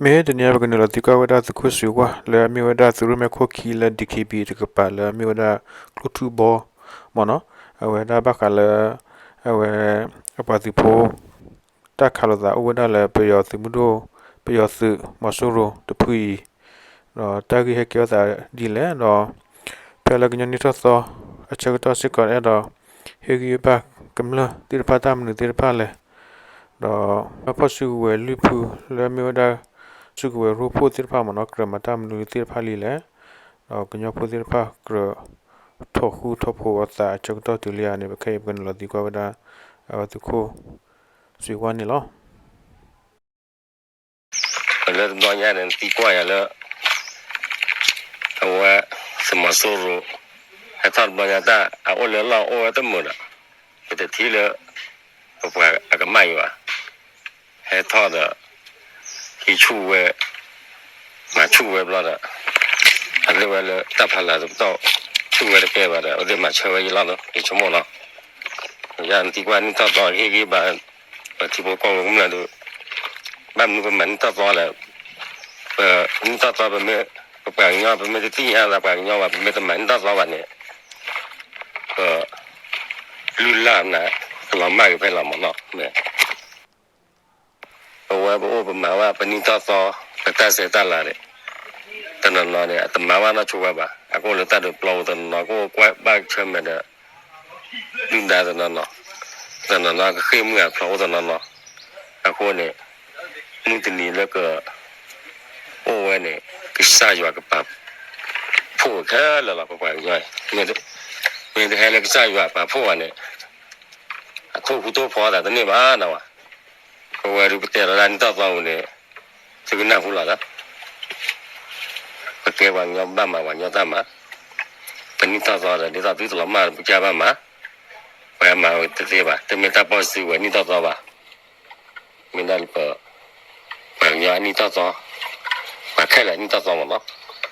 မ့ၢ်တနံၤအံၤ ပကနုာ်လီၤသံကွၢ်ဝဲဒၣ်သုးခိၣ်စွ့ၤဝါ လၢအမ့ၢ်ဝဲဒၣ်သုးရိၣ်မဲခိၣ်ခံလၢ DKBA တကပၤလၢအမ့ၢ်ဝဲဒၣ်ကျိၣ်ထူၣ်ဘီ မ့ၢ်နီၤ, အဝဲဒၣ်ဘၣ်ဃးလၢ အဝဲ အပှၤသုးဖိ တၢ်ခးလိာ်သးအိၣ်ဝဲဒၣ်လၢပယီၤသုးမုၢ်ဒိၣ် ပယီၤသုးမီၤစိရိၤတဖုအံၤ ဒီးတၢ်ဂ့ၢ်ဟဲကဲထီၣ်သးဒ်လဲၣ်, ဒီး ဖဲလၢကညီနံၣ်ထီၣ်သီ အဆၢကတီၢ်စ့ၢ်ကီး အဲၣ်ဒိးဟ့ၣ်ဂံၢ်ဘၣ်ကမျၢၢ်သ့ၣ်တဖၣ်တၢ်မနုၤသ့ၣ်တဖၣ်လဲၣ်, ဒီး ဖီၣ်စုကဝဲၤလုၢ်ဖုလၢအမ့ၢ်ဝဲဒၣ် စုကဝဲၤရိဖှိၣ်သ့ၣ်တဖၣ်မ့ၢ်နီၤ ကြၢးမၤတၢ်မနုၤသ့ၣ်တဖၣ်လံလဲၣ်, ဒီးကညီဖိသ့ၣ်တဖၣ်ကြၢး ထီၣ်ဃူထီၣ်ဖိးအသးအဆၢကတီၢ်တုၤလံဧါန့ၣ် ပခဲအံၤပကနုာ်လီၤသံကွၢ်ဝဲဒၣ် အဝဲသုးခိၣ်စွ့ၤဝါန့ၣ်လီၤ. လၢတဘျီညါန့ၣ် နသံကွၢ်ယၤလၢ အဝဲ သုးမီၤစိရိၤ ဟဲထီၣ်တဘျီညါတၢ်အအိၣ်လၢလီၢ်အိၣ်ဝဲတမုာ်ဒီး ပတထံၣ်လၢ ပပှၤအကမၣ်ယွၤ ဟဲထီၣ်ဒီး ဟံးဆူၣ်ဝဲ မၤဆူၣ်ဝဲဘျီဒီး အသ့ၣ်ဝဲလၢတၢ်ဖီလာ်တပတီၢ် ဆူၣ်ဝဲတကဲဘၣ်ဒီး အဝဲသ့ၣ်မၤဆၢဝဲယလီၢ်လီၤ ယဆိကမိၣ်လီၤ. ယနသံကွၢ်နံၣ်ထီၣ်သီဟ့ၣ်ဂံၢ်ဘၣ် ပထံဖိကီၢ်ဖိကမျၢၢ်ဒီး ဘၣ်မနုၤပမၤနံၣ်ထီၣ်သီလဲၣ်, ပနံၣ်ထီၣ်သီပမ့ၢ် ပပှၤကညီ ပမ့ၢ်တသ့ၣ်ညါသးပှၤကညီဘၣ် ပမ့ၢ်တမၤနံၣ်ထီၣ်သီဘၣ်န့ၣ် ပ လုၢ်လၢ်နၤ ကလီၤမၢ်က့ၤဖဲလီၤမ့ၢ်နီၤ မ့ၢ် ပဝဲပအိၣ်ပမၤဘၣ်ပနံၣ်ထီၣ်သီ ပတၢ်ဆဲးတၢ်လၤန့ၣ် တနီၤနီၤန့ၣ် အတမၤဘၣ်နီၢ်ဆိဝဲဘၣ် အကအိၣ်လၢတၢ်ဒုးပျီပူၤ တနီၤနီၤကအိၣ်ကွၢ်ဘၣ်ဆၢမဲာ်ဒီး ဒုၣ်ဒါတနီၤနီၤ တနီၤနီၤကဃ့ၢ်မုၢ်အဖျိးအိၣ်တနီၤနီၤ အဃိန့ၣ် မုၢ်တနံၤလၢက အိၣ်ဝဲန့ၣ် ကစၢ်ယွၤကပာ်ဖှိၣ်ခဲလၢာ်လီၤ ပပှၤကညီအံၤ မ့ၢ်တဟဲလၢကစၢ်ယွၤပာ်ဖှိၣ်ဘၣ်န့ၣ် အထိၣ်ဃူထိၣ်ဖိးသးတန့ၢ်ဘၣ်နဝဲ, ပဝဲဒုးပတဲလီၤဒၣ်နံၣ်ထီၣ်သီပူၤန့ၣ် သုကနၢ်ဟူလီၤဒီး ပကဲပှၤကညီဘၣ်မၤပှၤကညီတၢ်မၤ, ပနံၣ်ထီၣ်သီဒီး ဒ်သိးသုတလီၤမၢ်ပကစၢ်ဘၣ်မၤ, ပှၤမၤဝဲတသ့ဘၣ် တမ့ၢ်တၢ်ပီၢ်စုကဝဲၤနံၣ်ထီၣ်သီဘၣ်, မ့ၢ်ဒၣ်လၢပ ပှၤကညီအနံၣ်ထီၣ်သီ, ပှၤခဲလၢာ်အနံၣ်ထီၣ်သီမ့ၢ်နီၤ,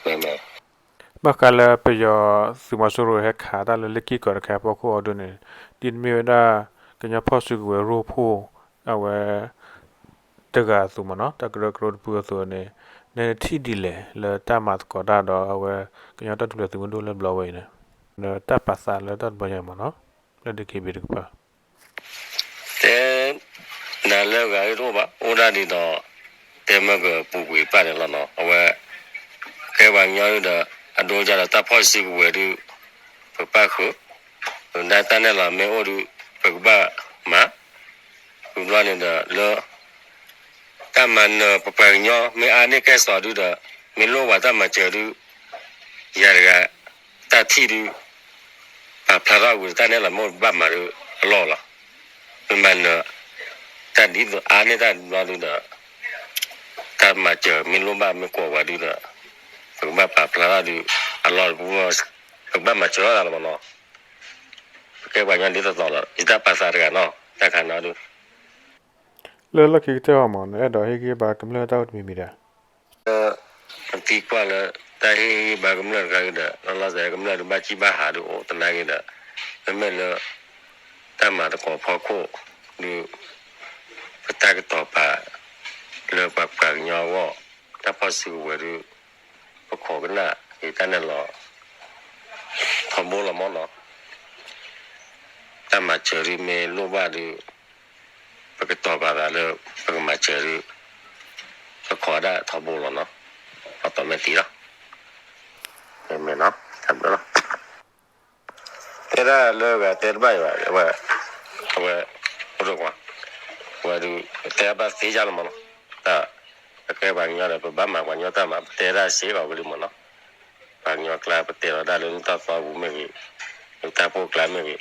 မ့ၢ်မ့ၢ် ဘၣ်ဃးလၢပယီၤသုးမီၤစိရိၤဟဲခးတၢ်လၢလ့ၣ်ကံၢ်ကီးတခါအဖီခိၣ်အီၤဒ်န့ၣ်, ဒ်နမ့ၢ်ဝဲဒၣ် ကညီဖီၣ်စုကဝဲၤရိဖှိၣ် အဝဲ တဂၤအသိးမ့ၢ်နီၤ, တၢ်ကရၢကရိတဖုအသိးန့ၣ်, နထံၣ်ဒ်လဲၣ်လၢတၢ်မၤသကိးတၢ်ဒီးအဝဲ ကညီတၢ်ထူၣ်ဖျဲးသုးမုၢ်ဒိၣ်လၢဘျီဝဲအံၤန့ၣ်, ဒီးတၢ်ပာ်သးလၢတၢ်တဘျီညါမ့ၢ်နီၤ, လၢ DKBA တကပၤ တဲ နၤလၢဂၤဒ်တအိၣ်ဘၣ် အိၣ်ဒၣ်ဒ်ဒီး တဲမၢကပူၤကွံာ်ပာ်န့ၣ်လီၤနီၤ အဝဲ ကဲပှၤကညီဒ်ဒီး အဒိကၢ်ဒီးတၢ်ဖီၣ်စုကဝဲၤဒုး ပပၣ်ဃုာ်, ဒ်တၢ်နဲၣ်လီၤမ့ၢ်အိၣ်ဒုး ပကဘၣ်မၤ, ဝံၤဘျီန့ၣ်ဒီးလၢ တၢ်မၤနၢၤပပှၤကညီ မ့ၢ်အါန့ၢ်ကဲစီၤဒုဒီး မ့ၢ်လိၣ်ဘၣ်တၢ်မၤစၢၤဒု ယၤတဂၤ တၢ်ထံၣ်ဒု ပာ်ဖျါထီၣ်ဝံၤ တၢ်နဲၣ်လီၤမ့ၢ်အိၣ်ဘၣ်မၤဒုအလီၢ်လီၤ. မ့ၢ်မၤနၢၤ တၢ်ဒ်သိးအါန့ၢ်တၢ်ဘျီဒုဒီး တၢ်မၤစၢၤမ့ၢ်လိၣ်ဘၣ်မ့ၢ်ကိးဝဲဒုဒီး ပကဘၣ်ပာ်ဖျါထီၣ်ဒု အလီၢ်တပူၤ ပကဘၣ်မၤစၢၤထီၣ်သးလီၤမ့ၢ်နီၤ. ပကဲပှၤကညီဒ်သိးသိးလီၤ ယတၢ်ပာ်သးတဂၤနီၤ တၢ်ခါနီၤဒု လၢလီၢ်ခံကတၢၢ်အံၤမ့ၢ် နအဲၣ်ဒိးဟ့ၣ်ဂံၢ်ဘါကမျၢၢ်တၢ်အိၣ်တမံၤမံၤဒၣ် လၢ နသံကွၢ်လၢ တၢ်ဟ့ၣ်ဂံၢ်ဘါကမျၢၢ်တခါက့ၤဒီး လီၤလီၤဆဲးကမျၢၢ်ဒုးဘၣ်ကံၣ်ဘၣ်ဟးဒုးအိၣ်သနာ်က့ဒီး မ့မ့ၢ်လၢ တၢ်မၤသကိးဖီခိၣ်ဒုး ပတၢ်ကတီၤပာ် လၢပှၤပှၤကညီအဂီၢ် တၢ်ဖီၣ်စုကဝဲၤဒုး ပခိးကနၣ်က့ၤတၢ်နဲၣ်လီၤ ထီဘိလီၤမ့ၢ်နီၤ. တၢ်မၤစၢၤဒုးမ့ၢ်လိၣ်ဘၣ်ဒုး ပကတီၤပာ်သးလၢ ပကမၤစၢၤဒုး ပခိးဒၣ်ထီဘိလီၤနီၤ. အတီၢ်မဲာ်တံၢ်လီၤ. မ့ၢ်နီၤ တၢ်ဘျုးလီၤ. တဲဒၣ်လၢဂၤတဲတဘၣ်အံၤဘၣ် အဝဲ အဝဲ အိၣ်ဒိၣ်ကွၢ် အဝဲဒုး တဲဘၣ်သ့ယါလီၤမ့ၢ်နီၤ. တၢ် ပကဲပှၤကညီဒီး ပဘၣ်မၤပှၤကညီတၢ်မၤ ပတဲဒၣ်စ့ၢ်ကီးဝဲလံမ့ၢ်နီၤ. ပှၤကညီကျါ ပတဲလီၤဒၣ်လၢနံၣ်ထီၣ်သီပူၤမ့ၢ်ဂ့ၤ, လၢတၢ်ဖိကျါမ့ၢ်ဂ့ၤ,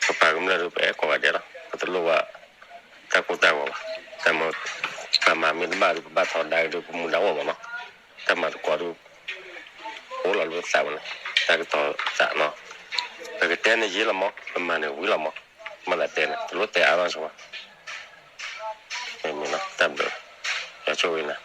ပပှၤကမျၢၢ်ဒုး ပအဲၣ်ကိးဂၤဒဲးလီၤ. ပတလိၣ်ဘၣ်တၢ်ကိၢ်တၢ်ဂီၤဘၣ်. တၢ်မၤ ပမၤမ့ၢ်တဘၣ်ဒုး ပဘၣ်ထီဒါက့ၤဒုး ပမူဒါအိၣ်မ့ၢ်နီၤ. တၢ်မၤသကိးဒုး အိၣ်လီၤလၢပသးမ့ၢ်နီၤ. တၢ်ကတီၤသးနီၤ. ပကတဲန့ၣ်ယ့လီၤမး, ပမၤန့ၣ်ဝံၤလီၤမး. မ့ၢ်သးတဲန့ၣ် တလိၣ်တဲအါထီၣ်ဆိဘၣ်. မ့ၢ်နီၤ တၢ်ဘျုး, ယဆိၣ်ဂ့ၤနၤ.